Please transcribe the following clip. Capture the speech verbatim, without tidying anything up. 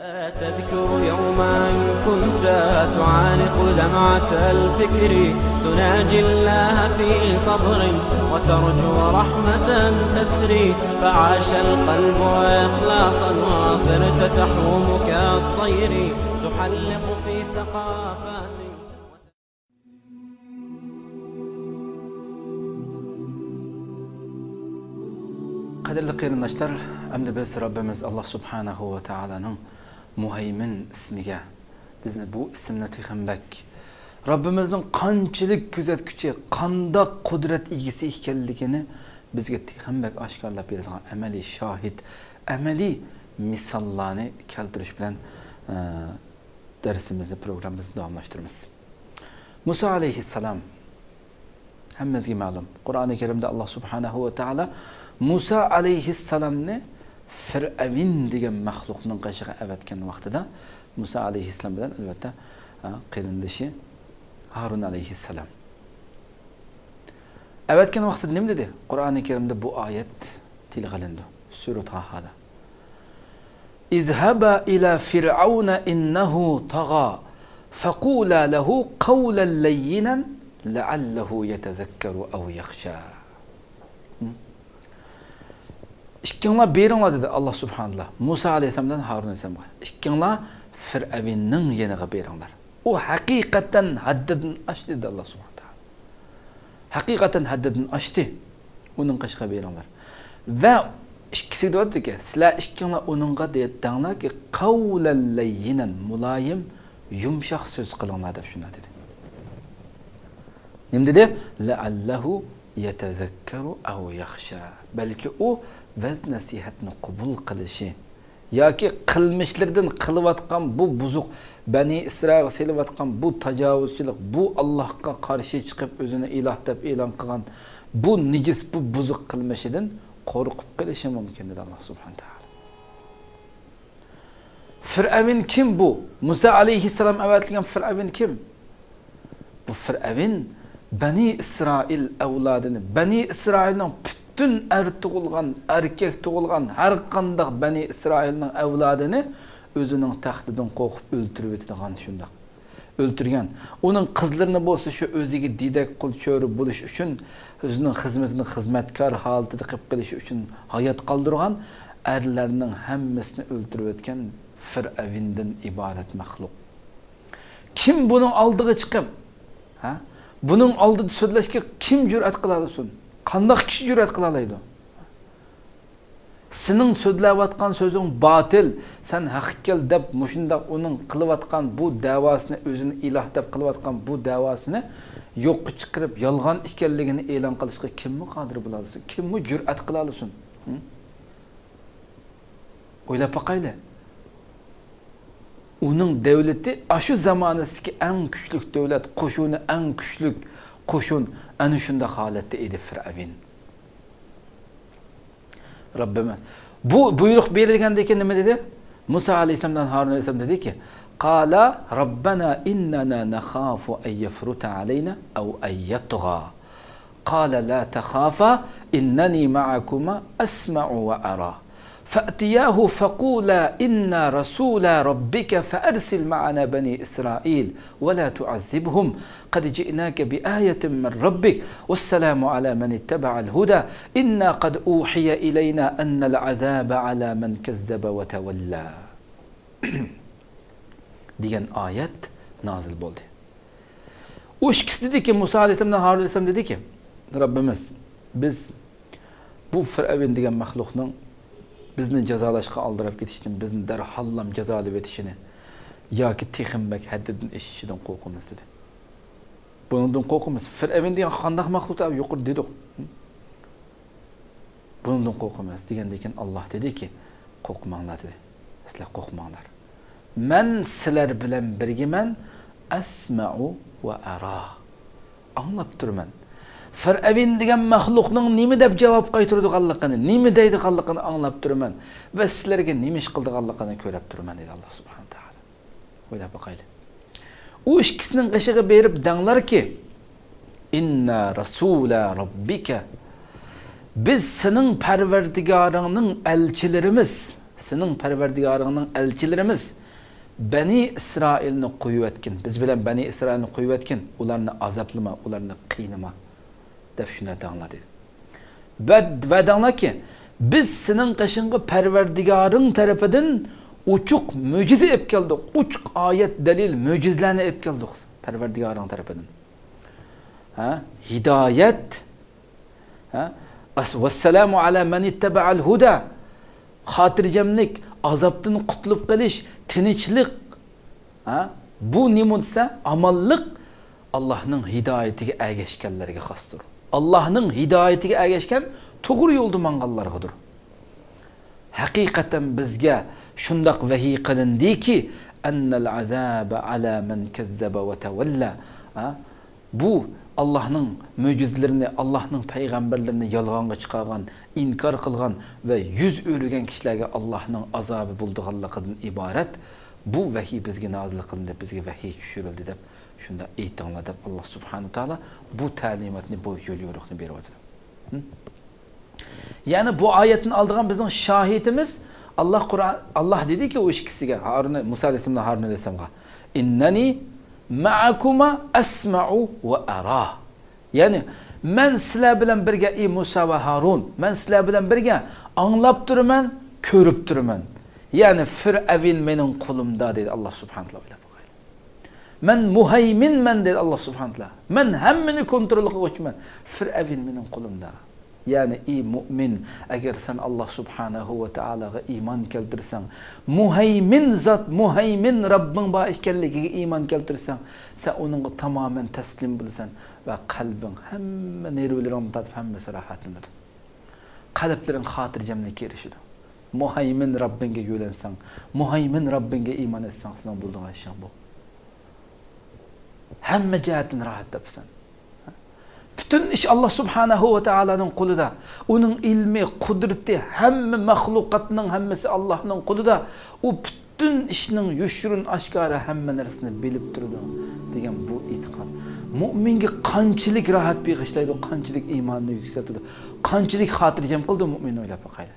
تذكر يوما كنت تعانق لمعة الفكر، تناجي الله في صبر وترجو رحمة تسري، فعاش القلب إخلاصا وصرت تحوم كالطير، تحلق في ثقافات. قەدىرلىك قېرىنداشلار، ئەمدى بىز رەببىمىز ئاللا سۇبھانەھۇ ۋە تائالانىڭ مۇھەيمىن ئىسمىگە، بىزنى بۇ ئىسىمنى تېخىمۇ بەك، رەببىمىزنىڭ قانچىلىك كۆزەتكۈچى، قانداق قۇدرەت ئىگىسى ئىكەنلىكىنى بىزگە تېخىمۇ بەك ئاشكارىلاپ بېرىدىغان ئەمەلىي شاھىت، ئەمەلىي مىساللارنى كەلتۈرۈش بىلەن، ئە، دەرسىمىزنى، پروگراممىمىزنى داۋاملاشتۇرىمىز. مۇسا ئەلەيھىسسالام، ھەممىمىزگە مەلۇم، قۇرئانى كەرىمدە ئاللا سۇبھانەھۇ ۋە تائالا مۇسا ئەلەيھىسسالامنى فىرئەۋن دېگەن مەخلۇقنىڭ قېشىغا ئەۋەتكەن ۋاقتىدا، مۇسا ئەلەيھىسسالام بىلەن، ئەلۋەتتە، ھە، قېرىندىشى ھارۇن ئەلەيھىسسالام ئەۋەتكەن ۋاقتىدا نېمە دېدى؟ قۇرئانى كەرىمدە بۇ ئايەت تىلغا ئېلىنىدۇ. سۈرە تاھادا. اذهبا إلى فرعون إنه طغى فقولا له قولا لينا لعله يتذكر أو يخشى. ھە؟ ئىككىڭلار بېرىڭلار، دېدى ئاللا سۇبھانەھۇ ۋە تائالا مۇسا ئەلەيھىسسالام بىلەن ھارۇن ئەلەيھىسسالامغا. ئىككىڭلار فىرئەۋننىڭ يېنىغا بېرىڭلار. ئۇ ھەقىقەتەن ھەددىدىن ئاشتى، دېدى ئاللا سۇبھانەھۇ ۋە تائالا. ھەقىقەتەن ھەددىدىن ئاشتى. ئۇنىڭ قېشىغا بېرىڭلار. ۋە ئىككىسىگە دەۋاتىدۇكى، سىلەر ئىككىڭلار ئۇنىڭغا دە-، دەڭلاركى، قەۋلەن لەييىنەن، مۇلايىم، يۇمشاق سۆز قىلىڭلار، دەپ شۇنداق دېدى. نېمە دېدى؟ لەئەللەھۇ يەتەزەككەرۇ ئەۋ يەخشا. بەلكى ئۇ ۋەز نەسىھەتنى قوبۇل قىلىشى ياكى قىلمىشلىرىدىن، قىلىۋاتقان بۇ بۇزۇق، بەنى ئىسرائىلغا سېلىۋاتقان بۇ تاجاۋۇزچىلىق، بۇ ئاللاھقا قارشى چىقىپ ئۆزىنى ئىلاھ دەپ ئېلان قىلغان بۇ نىجىس، بۇ بۇزۇق قىلمىشىدىن قورقۇپ قېلىشى مۇمكىن، دېدى ئاللا سۇبھانەھۇ ۋە تائالا. فىرئەۋن كىم بۇ؟ مۇسا ئەلەيھىسسالام ئەۋەتىلگەن فىرئەۋن كىم؟ بۇ فىرئەۋن بەنى ئىسرائىل ئەۋلادىنى، بەنى ئىسرائىلنىڭ پۈتۈن ئەر تۇغۇلغان، ئەركەك تۇغۇلغان ھەر قانداق بەنى ئىسرائىلنىڭ ئەۋلادىنى ئۆزىنىڭ تەختىدىن قورقۇپ ئۆلتۈرۈۋېتىدىغان شۇنداق ئۆلتۈرگەن. ئۇنىڭ قىزلىرىنى بولسا شۇ ئۆزىگە دېدەك، قۇل، چۆرە بولۇش ئۈچۈن، ئۆزىنىڭ خىزمىتىدىن خىزمەتكار ھالىتىدە قىلىپ قېلىش ئۈچۈن ھايات قالدۇرغان، ئەرلەرنىڭ ھەممىسىنى ئۆلتۈرۈۋەتكەن فىرئەۋندىن ئىبارەت مەخلۇق. كىم بۇنىڭ ئالدىغا چىقىپ، ھە؟ بۇنىڭ ئالدىدا سۆزلەشكە كىم جۈرئەت قىلالىسۇن؟ قانداق كىشى جۈرئەت قىلالايدۇ؟ سېنىڭ سۆزلەۋاتقان سۆزۈڭ باتىل، سەن ھەق ئىكەن دەپ، مۇشۇنداق ئۇنىڭ قىلىۋاتقان بۇ دەۋاسىنى، ئۆزىنى ئىلاھ دەپ قىلىۋاتقان بۇ دەۋاسىنى يوققا چىقىرىپ، يالغان ئىكەنلىكىنى ئېلان قىلىشقا كىممۇ قادىر بولالىسۇن؟ كىممۇ جۈرئەت قىلالىسۇن؟ ھە؟ ئويلاپ باقايلى. ئۇنىڭ دەۋلىتى ئاشۇ زامانىسىدىكى ئەڭ كۈچلۈك دەۋلەت، قوشۇنى ئەڭ كۈچلۈك قوشۇن، ئەنە شۇنداق ھالەتتە ئىدى فىرئەۋن. رەببىمىز بۇ بۇيرۇق بېرىلگەندىن كېيىن نېمە دېدى؟ مۇسا ئەلەيھىسسالام بىلەن ھارۇن ئەلەيھىسسالام دېدىكى، قالا رەببەنا ئىننەنا نەخافۇ ئەن يەفرۇتە ئەلەينا ئەۋ ئەن يەتغا. قال لا تخافا إنني معكما أسمع وأرى. فأتياه فقولا إنا رسولا ربك فأرسل معنا بني إسرائيل ولا تعذبهم قد جئناك بآية من ربك والسلام على من اتبع الهدى إنا قد أوحي إلينا أن العذاب على من كذب وتولى. دېگەن ئايەت نازىل بولدى. ئۇ ئىككىسى دېدىكى، مۇسا ئەلەيھىسسالام بىلەن ھارۇن ئەلەيھىسسالام دېدىكى، رەببىمىز، بىز بۇ فىرئەۋن دېگەن مەخلۇقنىڭ بىزنى جازالاشقا ئالدىراپ كېتىشىدىن، بىزنى دەرھاللام جازالىۋېتىشىنى ياكى تېخىمۇ بەك ھەددىدىن ئېشىشىدىن قورقىمىز، دېدى. بۇنىڭدىن قورقىمىز. فىرئەۋن دېگەن قانداق مەخلۇق دەپ يۇقىرىدا دېدۇق. بۇنىڭدىن قورقىمىز دېگەندىن كېيىن، ئاللا دېدىكى، قورقماڭلار، دېدى. سىلەر قورقماڭلار. مەن سىلەر بىلەن بىرگىمەن، ئەسمەئۇ ۋە ئەرا. ئاڭلاپ تۇرىمەن. فىرئەۋن دېگەن مەخلۇقنىڭ نېمە دەپ جاۋاب قايتۇرىدىغانلىقىنى، نېمە دەيدىغانلىقىنى ئاڭلاپ تۇرىمەن ۋە سىلەرگە نېمە ئىش قىلىدىغانلىقىنى كۆرۈپ تۇرىمەن، دېدى ئاللا سۇبھانەھۇ ۋە تائالا. ئويلاپ باقايلى. ئۇ ئىككىسىنىڭ قېشىغا بېرىپ دەڭلاركى، ئىننا رەسۇلا رەببىكە، بىز سېنىڭ پەرۋەردىگارىڭنىڭ ئەلچىلىرىمىز، سېنىڭ پەرۋەردىگارىڭنىڭ ئەلچىلىرىمىز بەنى ئىسرائىلنى قويۇۋەتكىن، بىز بىلەن بەنى ئىسرائىلنى قويۇۋەتكىن، ئۇلارنى ئازابلىما، ئۇلارنى قىينىما، دەپ شۇنداق دەڭلار دېدى. ۋە، ۋە دەڭلاركى، بىز سېنىڭ قېشىڭغا پەرۋەردىگارىڭ تەرىپىدىن ئوچۇق مۆجىزە ئېلىپ كەلدۇق، ئوچۇق ئايەت، دەلىل، مۆجىزىلەرنى ئېلىپ كەلدۇق پەرۋەردىگارىڭ تەرىپىدىن. ھە؟ ھىدايەت، ھە؟ ئەس-، ۋەسسالامۇ ئەلا مەن ئىتتەبەئەل ھۇدا. خاتىرجەملىك، ئازابتىن قۇتۇلۇپ قېلىش، تىنچلىق. ھە؟ بۇ نېمە دېسە، ئامانلىق ئاللاھنىڭ ھىدايىتىگە ئەگەشكەنلەرگە خاستۇر. ئاللاھنىڭ ھىدايىتىگە ئەگەشكەن، توغرا يولدا ماڭغانلارغىدۇر. ھەقىقەتەن بىزگە شۇنداق ۋەھىي قىلىندىكى، ئەننەل ئازابە ئەلا مەن كەززەبە ۋە تەۋەللا. ھە؟ بۇ ئاللاھنىڭ مۆجىزىلىرىنى، ئاللاھنىڭ پەيغەمبەرلىرىنى يالغانغا چىقارغان، ئىنكار قىلغان ۋە يۈز ئۆرۈگەن كىشىلەرگە ئاللاھنىڭ ئازابى بولىدىغانلىقىدىن ئىبارەت. بۇ ۋەھىي بىزگە نازىل قىلىندى، بىزگە ۋەھىي چۈشۈرۈلدى دەپ شۇنداق ئېيتىڭلار دەپ، ئاللاھ سۇبھانەھۇ تائالا بۇ تەلىماتنى، بۇ يول يورۇقنى بېرىۋاتىدۇ. ھە؟ يەنى بۇ ئايەتتىن ئالىدىغان بىزنىڭ شاھىتىمىز، ئاللاھ قۇرئان، ئاللاھ دېدىكى ئۇ ئىككىسىگە، ھارۇن، مۇسا ئەلەيھىسسالام بىلەن ھارۇن ئەلەيھىسسالامغا، ئىننەنى مەئەكۇما ئەسمەئۇ ۋە ئەرا. يەنى، مەن سىلەر بىلەن بىرگە، ئى مۇسا ۋە ھارۇن، مەن سىلەر بىلەن بىرگە ئاڭلاپ تۇرىمەن، كۆرۈپ تۇرىمەن. يەنى، فىرئەۋن مېنىڭ قولۇمدا، دېدى ئاللاھ سۇبھانەھۇ ۋە تائالا. مەن مۇھەيمىنمەن، دېدى ئاللاھ سۇبھانەھۇ ۋە تائالا. مەن ھەممىنى كونترول قىلغۇچىمەن. فىرئەۋن مېنىڭ قولۇمدا. يەنى، ئى مۇئمىن، ئەگەر سەن ئاللاھ سۇبھانەھۇ ۋە تائالاغا ئىمان كەلتۈرسەڭ، مۇھەيمىن زات، مۇھەيمىن رەببىڭ بار ئىكەنلىكىگە ئىمان كەلتۈرسەڭ، سەن ئۇنىڭغا تامامەن تەسلىم بولىسەن ۋە قەلبىڭ، ھەممە نېرۋىلىرىڭدىن تارتىپ ھەممىسى راھەتلىنىدۇ. قەلبلىرىڭ خاتىرجەملىككە ئېرىشىدۇ. مۇھەيمىن رەببىڭگە يۆلەنسەڭ، مۇھەيمىن رەببىڭگە ئىمان ئېيتساڭ، سېنىڭ بولىدىغان ئىشىڭ بۇ. ھەممە جەھەتتىن راھەت تاپىسەن. پۈتۈن ئىش ئاللاھ سۇبھانەھۇ ۋە تائالانىڭ قولىدا. ئۇنىڭ ئىلمى، قۇدرىتى، ھەممە مەخلۇقاتنىڭ ھەممىسى ئاللاھنىڭ قولىدا. ئۇ پۈتۈن ئىشنىڭ يوشۇرۇن ئاشكارا ھەممە نەرسىنى بىلىپ تۇرىدۇ دېگەن بۇ ئېتىقاد مۇئمىنگە قانچىلىك راھەت بېغىشلايدۇ، قانچىلىك ئىماننى يۈكسەلتىدۇ، قانچىلىك خاتىرجەم قىلىدۇ مۇئمىننى، ئويلاپ باقايلى.